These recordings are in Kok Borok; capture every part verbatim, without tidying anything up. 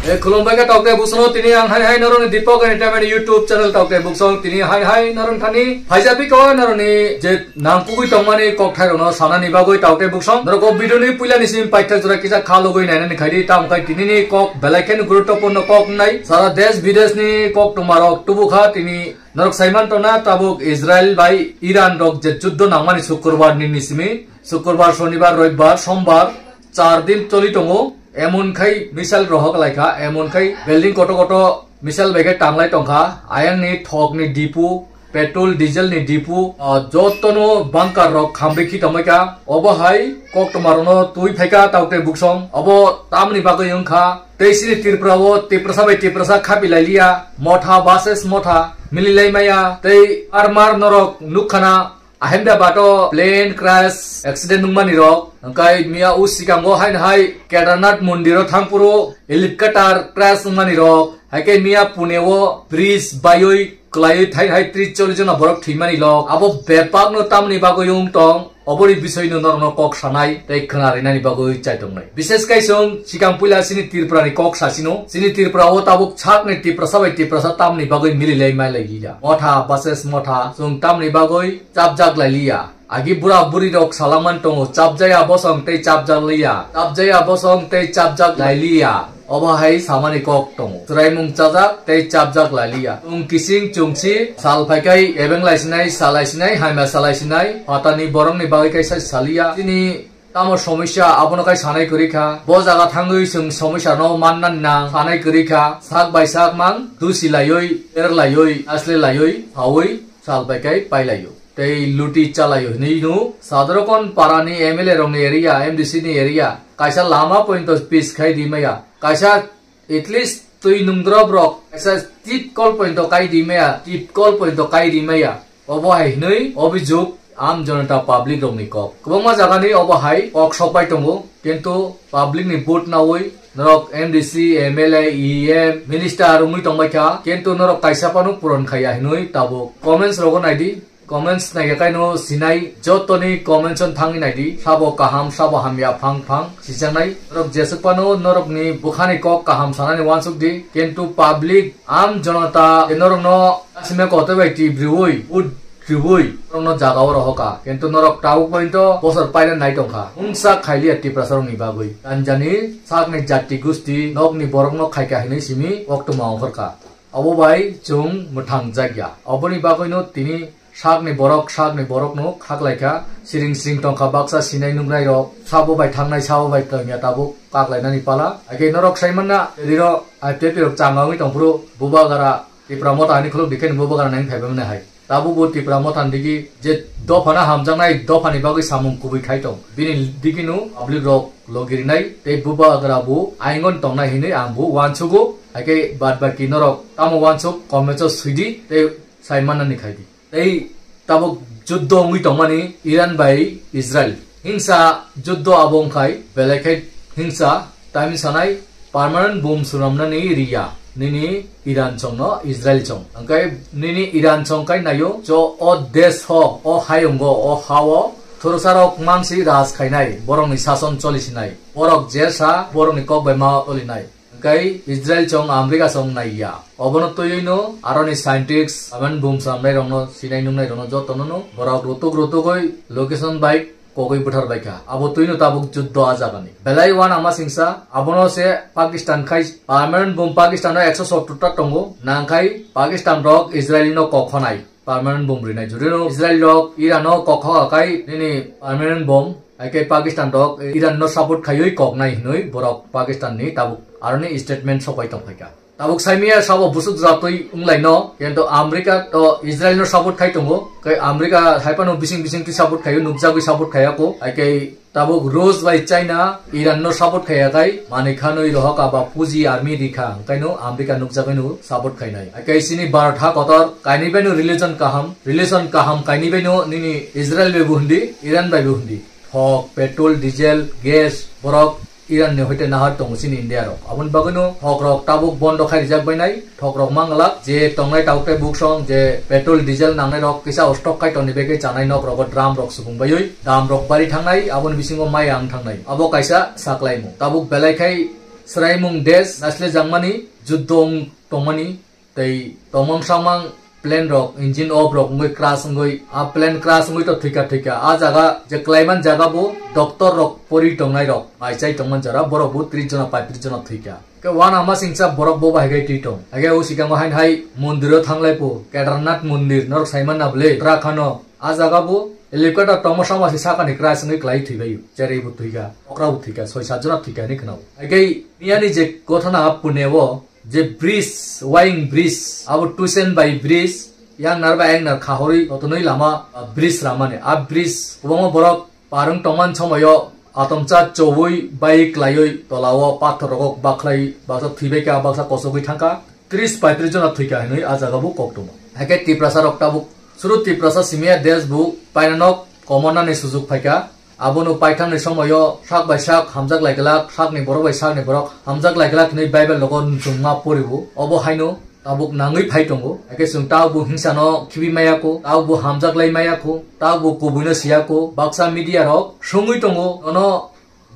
E, khulumbai kha tokte busano tini ang hai hai noroni Deepak Entertainment YouTube channel tokte busong tini hai hai noron thani phaija biko noroni je nangkugui tongmani kokthai rono sanani bagui tokte busong norok o video ni puila ni sim paithak jora kisa khalugui nainani khaidi tam khai tini ni kok belai khen guruttopurno kok nai sara desh bidesh ni kok tumarok tubukha tini norok saiman tona tabuk Israel bai Iran rok je juddo nangmani Shukurbar ni nisimi Shukurbar, Shonibar, Roibbar, Sombar, char din choli tongo. Emon khai missile rohok lai kha, emon khai building koto koto missile bai khe tanglai tong kha. Ayang ni thok ni dipu, petrol, diesel ni dipu, ah, joto no bunker rok khamri khi tongmai kha. Obo hai koktwma rok no twi phai kha tau tei buksong. Obo tamni bagwi wng kha. Tei sini Tripura o Tiprasa bai Tiprasa khapi lai liya. Motha versus Motha mili lai maya. Tei armar norok nuk khana Ahemdabato plane crash accident nungmani rok, hwnkhe miya o sikango haino hai Kedarnath mondiro thangphuru helicopter crash wngmani rok, haikhe miya Pune o bridge baiwi kwlaiwi thai hai tris chollish jona borok thwimani lok. Abo bebakno tamni bagwi wng tong, oboni bisoino norokno kok sanai tei khwna rinani bagwi chai tongnai. Bishes kai chwng sikang puila chini Tripura ni kok sasino, chini Tripura o tabuk sakni Tiprasa bai Tiprasa tamni bagwi mililai mailai gila. Motha versus Motha, chwng tamni bagwi chapjak lai liya. Agi bura buri rok salaman tongo, chapjaya bosong tei chapjak liya, chapjaya bosong tei chapjak lai liya. Obo hai samani kok tongo. Chwraimung chajak tei chapjak lai liya. Chwng kising chungsi sal phaikai ebeng lai sinai, salai sinai, haima salai sinai, phatani borokni bagwi kaisa saliya. Chini tamo somosya abono kai sanai kwrwi kha. Bo jaga thangwi chwng somosya no manna nang sanai kwrwi kha. Sak bai sak mang dusi laiwi, er laiwi, asle laiwi, phawi sal bai kai pai laio. Tei luti chalaio hinwi no Sadrokon parani M L A rokni area, M D C ni area, kaisa lama pointo pis khai di maya, kaisa at least twi nungdrop rok, kaisa tip kol pointo kai di maya, tip kol pointo kai di maya. Obo hai hinwi obijok am jonota public rokni kok. Kwbangma jagani obo hai kok sokpai tongo, kintu public ni vote nawi norok M D C, M L A, E M, minister wngwi tongbai kha, kintu norok kaisa phano puron khaiya hinwi tabuk comments rogo naidi. Comments naiya kaino sinai jotoni comments on thangwi naidi, sabo kaham, sabo hamya, phang phang sijaknai. Norok jesuk phano norokni bukhani kok kaham sanani wansuk di, kintu public am jonota je norokno asime kotor bai twi briwi, ut briwi, norokno jaga o rohoka. Kintu norok tabuk pointo bosor paina nai tongkha. Mungsa khailiya Tiprasa rokni bagwi. Anjani sakni jati gusti nokni borokno khaika hinwi simi koktwma ongkhorkha. Abo bai chwng mwthang jakya. Oboni bagwino tini sakni borok, sakni borokno khaklaikha. Siring siring tongkha baksa sinai nuknai rok. Sabo bai thangnai, sabo bai tongya tabuk kaklainani pala. Age norok saimanna riro I P F rok changa wngwi tongphuru bubagara Tipra Motha ani khuluk dikheni bubagara nang phaibai mani hai. Tabuk bo Tipra Motha ni digi je dophano hamjaknai dophani bagwi samung kubui khai tong. Bini digino public rok logirinai tei bubagra bo aingon tongnai hinwi ang bo wansugo. Haikhe bad baki norok tamo wansuk comments o swidi tei saimanani khaidi. Tei tabuk juddo wngwi tongmani Iran bai Israel. Hingsa juddo abo wngkhai belai khe hingsa tamni sanai permanent bomb swnamnani riya nini Iran chongno Israel chong. Hwnkhe nini Iran chong kai naio cho o desh ho, o hayungo, o hao thurusarok mangsi raj khainai, borokni sason cholisinai. Borok je sa borokni kok bai ma cholinai. Hwnkhe Israel chong America chong naiya. Obono twiwino aroni scientist, amen bum samnai rokno, sinai nungnai rokno jotono no borok rutuk rutugwi location bai kogwi bwthar bai kha. Abo twino tabuk juddo a jagani. Belai uanama singsa, abono se Pakistan khai permanent bum Pakistan o ekso sottor ta tongo. Nangkhai Pakistan rok Israel no kok khonai. Permanent bomb rinai jurino Israel rok Iran o kok kha kai nini permanent bomb hai khe Pakistan rok Iran no support khaiwi kok nai hinwi borok Pakistan ni tabuk aroni statement sopai tong phaikha. Tabuk saimia sabo busuk jatwi wnglaino kintu America to Israel no support khai tongo kai America hai phano bising bising twi support khaio nukjagwi support khaiya ko hai khe Tabuk Rus bai China Iran no support khaiya khai manwi khanwi rohok aba puji army rikha hwnkhaino America nukjagwi no support khainai. Akai sini Bharat ha kotor kainwi bai no relation kaham, relation kaham kainwi bai no nini Israel bai bo hindi, Iran bai bo hindi. Thok, petrol, diesel, gas borok Iran ni hoite nahar tongo sini India rok. Aboni bagwi no thok rok tabuk bondo khai rijak bai nai. Thokrok manglak je tongnai tabuk tei buksong je petrol, diesel nangnai rok kisa o stock kai tongni bagwi chanai nok rogo drum rok subung baiwi dam rok bari thangnai, aboni bisingo maya wng thangnai. Abo kaisa saklaimung. Tabuk belai khai Sraimung desh naisle jangmani, juddong tongmani, tei tongmang samang plane rok engine off rok wngwi crash wngwi, a plane crash wngwi to thwika thwika. A jaga je klaiman jaga bo doctor rok pori tongnai rok, mai chai tongman jora, borok bo tris jona, paitris jona thwika. Ke wana ma singsa borok bo bahai kai twi tong. Age o sikango hain hai mondiro thanglai po, Kedarnath mondir, norok saiman na bwle, Uttarakhando. A jaga bo helicopter tongma sama se sakani crash wngwi klai thwi baio. Cherei bo thwika, okra bo thwika, soi sat jona thwika hinwi khwnao. Age miyani je gothana pune o, je bridge, Waying bridge, abo tusen bai bridge, yang nar bai yang nar khahorwi kotonwi lama, ah, bridge ramani. A bridge kwbangma borok parwng tongmani somoyo atomcha chowui bai klaiwi tolao pathor rogo bakhlai baksa thwibaikha, baksa kosogwi thangkha. Tris paitris jona thwikha hinwi a jaga bo kok tongo. Haikhe Tiprasa rok tabuk suru Tiprasa simiya desh bo painanok komornani sujuk phaikha. Abono paithangni somoyo sak bai sak hamjak lai glak, sakni borok bai sakni borok hamjak lai glak hinwi Bible rogo chwng ma poribo. Obo haino tabuk nangwi phai tongo. Haikhe chwng tabuk bo hingsano khibi maya kho, tabuk bo hamjak lai maya kho, tabuk bo kubuino siya kho. Baksa media rok songwi tongo, nono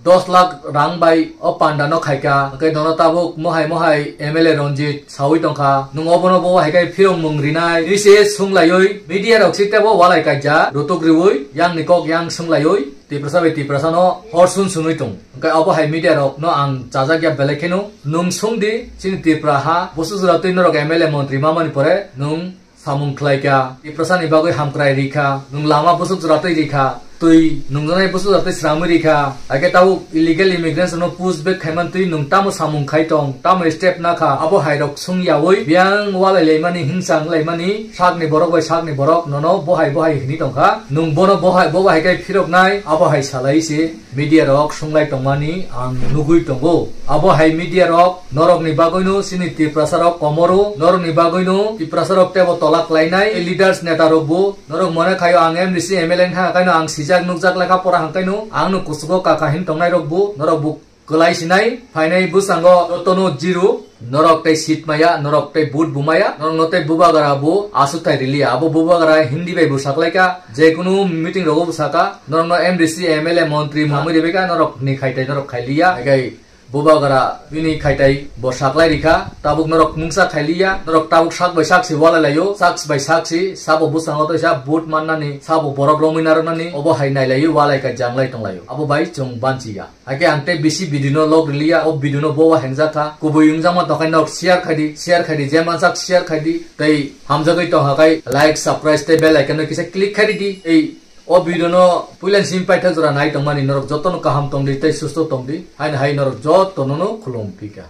dos lakh rang bai o panda no khaikha, hwnkhe nono tabuk mohai mohai M L A Ranjit sawi tongkha, nwng obono bo hai khe phirong mung rinai, tei se sunglaiwi media rok si tebo walai kaijak, rutuk riwi yang ni kok yang sunglaiwi Tiprasa bai Tiprasa no hor sun sunwi tong. Hwnkhe obo hai media rok no ang chajak ya belai kheno, nwng sung di chini Tripura ha, busu jora twi norok M L A montri mamani pore nwng samung khlaikha, Tiprasani bagwi hamkrai rikha, nwng lama bwswk jora twi rikha, twi nungjaknai bwswk jora twi sramwi rikha, haikhe tabuk illegal immigrants no push back khaiman twi nwng tamo samung khai tong, tamo step nakha, abo hairok sung yaui biyang walai laimani, hingsa wng laimani, sakni borok bai sakni borok nono bohai bohai hini tongkha, nwng bono bohai bo bai hai khe phiroknai, abo hai salai se. Media rok sunglai tongmani ang nugui tongo. Abo hai media rok norokni bagwino chini Tiprasa rok komoro, norokni bagwino Tiprasa rok tebo tola klainai leaders neta rokbo. Norok mone khaio ang M D C M L A wngkha, kaino ang sijak nukjak lekha pora hangkaino angno kuchugo kaka hin tongnai rokbo, norokbo kwlai sinai phainai bwskango jotono zero. Norok tei seat maya, norok tei vote bo maya, norok no tei bubagra bo aswk thai riliya. Abo bubagra Hindi bai bo saklaika, je kunu meeting rogo bo saka, norok no M D C, M L A, montri mwmwi ribika, norok ni khai tai norok khai liya. Haikhe bubagra bini khai tai bo saklai rikha, tabuk norok mungsa khai liya, norok tabuk sak bai sak si walai laio, sak bai sak si sabo bwskango tei sa vote mannani, sabo borok romwi narwknani, obo hai nai laio, walai kai janglai tong laio. Abo bai chwng banchi ya. Haikhe ang tei bisi video no log riliya, o video no bo wa hengjak kha. Kubui wngjakma tongkha nok share khaidi, share khaidi, je mansak share khaidi. Tei hamjagwi tongkha khai like, subscribe tei bell icon no kisa click khaidi. Tei o video no puila simi paithak jora nai tongmani norok jotono kaham tongdi tei susto tongdi. Haino hai norok jotono no khulum phika.